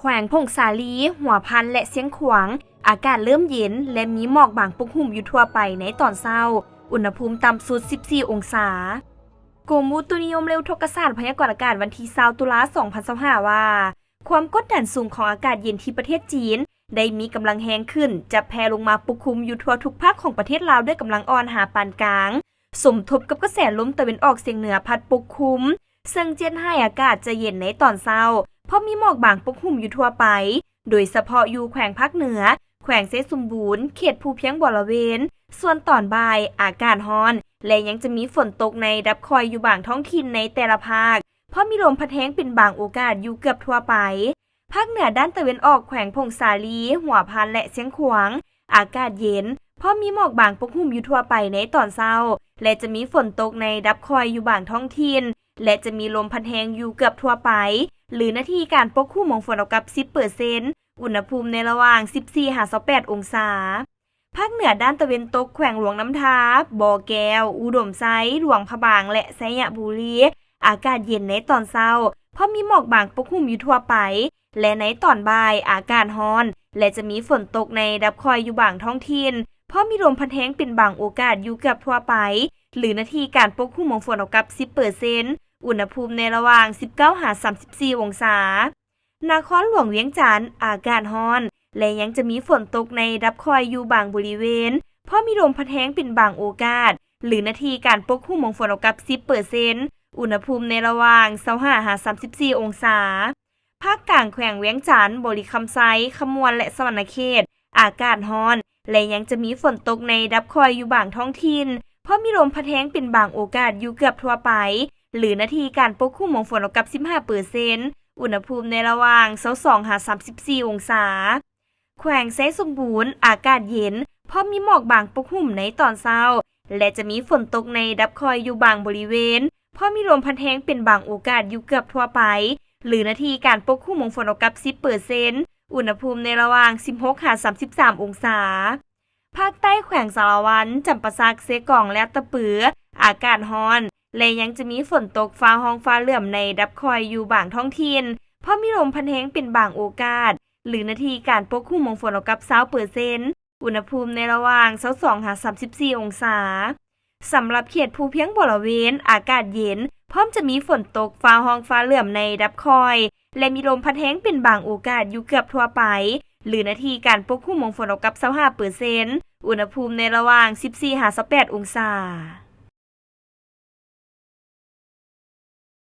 ແຂວງຜົ້ງສາລີ, ຫົວພັນ ແລະ ຊຽງຂວາງ ອາກາດເລີ່ມເຢັນ ແລະ ມີໝອກບາງປົກຫຸ້ມຢູ່ທົ່ວໄປໃນຕອນເຊົ້າ, ອຸນຫະພູມຕ່ຳສຸດສິບສີ່ອົງສາ. ກົມອຸຕຸນິຍົມ ແລະ ອຸທົກກະສາດ ພະຍາກອນອາກາດວັນທີຊາວຕຸລາ ສອງພັນຊາວຫ້າ ວ່າ ຄວາມກົດດັນສູງຂອງອາກາດເຢັນທີ່ປະເທດຈີນ ໄດ້ມີກຳລັງແຮງຂຶ້ນ ຈະແຜ່ລົງມາປົກຄຸມຢູ່ທົ່ວທຸກພາກຂອງປະເທດລາວດ້ວຍກຳລັງອ່ອນຫາປານກາງ, ສົມທົບກັບກະແສລົມຕາເວັນອອກສຽງເໜືອພັດປົກຄຸມ, ເຊິ່ງຈະເຮັດໃຫ້ອາກາດຈະເຢັນໃນຕອນເຊົ້າ, ເພາະມີໝອກບາງປົກຫຸ້ມຢູ່ທົ່ວໄປ, ໂດຍສະເພາະຢູ່ແຂວງພາກເໜືອ, ແຂວງໄຊສົມບູນ, ເຂດພູພຽງບໍລະເວນ. ສ່ວນຕອນບ່າຍ ອາກາດຮ້ອນ ແລະ ຍັງຈະມີຝົນຕົກໃນລະດັບຄ່ອຍຢູ່ບາງທ້ອງຖິ່ນໃນແຕ່ລະພາກ, ເພາະມີລົມພັດແຮງເປັນບາງໂອກາດຢູ່ເກືອບທົ່ວໄປ. ພາກເໜືອດ້ານຕາເວັນອອກ ແຂວງຜົ້ງສາລີ, ຫົວພັນ ແລະ ຊຽງຂວາງ ອາກາດເຢັນ, ເພາະມີໝອກບາງປົກຫຸ້ມຢູ່ທົ່ວໄປໃນຕອນເຊົ້າ ແລະ ຈະມີຝົນຕົກໃນລະດັບຄ່ອຍຢູ່ບາງທ້ອງຖິ່ນ ແລະ ຈະມີລົມພັດແຮງຢູ່ເກືອບທົ່ວໄປ, ຫຼື ໜ້າທີ່ການປົກຄຸມຂອງຝົນເທົ່າກັບສິບເປີເຊັນ, ອຸນຫະພູມໃນລະຫວ່າງສິບສີ່ຫາຊາວແປດອົງສາ. ພາກເໜືອດ້ານຕາເວັນຕົກ ແຂວງຫຼວງນ້ຳທາ, ບໍ່ແກ້ວ, ອຸດົມໄຊ, ຫຼວງພະບາງ ແລະ ໄຊຍະບູລີ ອາກາດເຢັນໃນຕອນເຊົ້າ, ເພາະມີໝອກບາງປົກຫຸ້ມຢູ່ທົ່ວໄປ ແລະ ໃນຕອນບ່າຍ ອາກາດຮ້ອນ ແລະ ຈະມີຝົນຕົກໃນລະດັບຄ່ອຍຢູ່ບາງທ້ອງຖິ່ນ, ເພາະມີລົມພັດແຮງເປັນບາງໂອກາດຢູ່ເກືອບທົ່ວໄປ, ຫຼື ໜ້າທີ່ການປົກຄຸມຂອງຝົນເທົ່າກັບສິບເປີເຊັນ, ອຸນຫະພູມໃນລະຫວ່າງສິບເກົ້າຫາສາມສິບສີ່ອົງສາ. ນະຄອນຫຼວງວຽງຈັນ ອາກາດຮ້ອນ ແລະ ຍັງຈະມີຝົນຕົກໃນລະດັບຄ່ອຍຢູ່ບາງບໍລິເວນ, ເພາະມີລົມພັດແຮງເປັນບາງໂອກາດ, ຫຼື ໜ້າທີ່ການປົກຄຸມຂອງຝົນເທົ່າກັບສິບເປີເຊັນ, ອຸນຫະພູມໃນລະຫວ່າງຊາວຫ້າຫາສາມສິບສີ່ອົງສາ. ພາກກາງ ແຂວງວຽງຈັນ, ບໍລິຄຳໄຊ, ຄຳມ່ວນ ແລະ ສະຫວັນນະເຂດ ອາກາດຮ້ອນ ແລະ ຍັງຈະມີຝົນຕົກໃນລະດັບຄ່ອຍຢູ່ບາງທ້ອງຖິ່ນ, ເພາະມີລົມພັດແຮງເປັນບາງໂອກາດຢູ່ເກືອບທົ່ວໄປ, ຫຼື ໜ້າທີ່ການປົກຄຸມຂອງຝົນເທົ່າກັບສິບຫ້າເປີເຊັນ, ອຸນຫະພູມໃນລະຫວ່າງຊາວສອງຫາສາມສິບສີ່ອົງສາ. ແຂວງໄຊສົມບູນ ອາກາດເຢັນ, ເພາະມີໝອກບາງປົກຫຸ້ມໃນຕອນເຊົ້າ ແລະ ຈະມີຝົນຕົກໃນລະດັບຄ່ອຍຢູ່ບາງບໍລິເວນ, ເພາະມີລົມພັດແຮງເປັນບາງໂອກາດຢູ່ເກືອບທົ່ວໄປ, ຫຼື ໜ້າທີ່ການປົກຄຸມຂອງຝົນເທົ່າກັບສິບເປີເຊັນ, ອຸນຫະພູມໃນລະຫວ່າງສິບຫົກຫາສາມສິບສາມອົງສາ. ພາກໃຕ້ ແຂວງສາລະວັນ, ຈຳປາສັກ, ເຊກອງ ແລະ ອັດຕະປື ອາກາດຮ້ອນ ແລະ ຍັງຈະມີຝົນຕົກຟ້າຮ້ອງຟ້າເຫຼື້ອມໃນລະດັບຄ່ອຍຢູ່ບາງທ້ອງຖິ່ນ, ເພາະມີລົມພັດແຮງເປັນບາງໂອກາດ, ຫຼື ໜ້າທີ່ການປົກຄຸມຂອງຝົນເທົ່າກັບຊາວເປີເຊັນ, ອຸນຫະພູມໃນລະຫວ່າງຊາວສອງຫາສາມສິບສີ່ອົງສາ. ສຳລັບເຂດພູພຽງບໍລະເວນ ອາກາດເຢັນ, ພ້ອມຈະມີຝົນຕົກຟ້າຮ້ອງຟ້າເຫຼື້ອມໃນລະດັບຄ່ອຍ ແລະ ມີລົມພັດແຮງເປັນບາງໂອກາດຢູ່ເກືອບທົ່ວໄປ, ຫຼື ໜ້າທີ່ການປົກຄຸມຂອງຝົນເທົ່າກັບຊາວຫ້າເປີເຊັນ, ອຸນຫະພູມໃນລະຫວ່າງສິບສີ່ຫາຊາວແປດອົງສາ.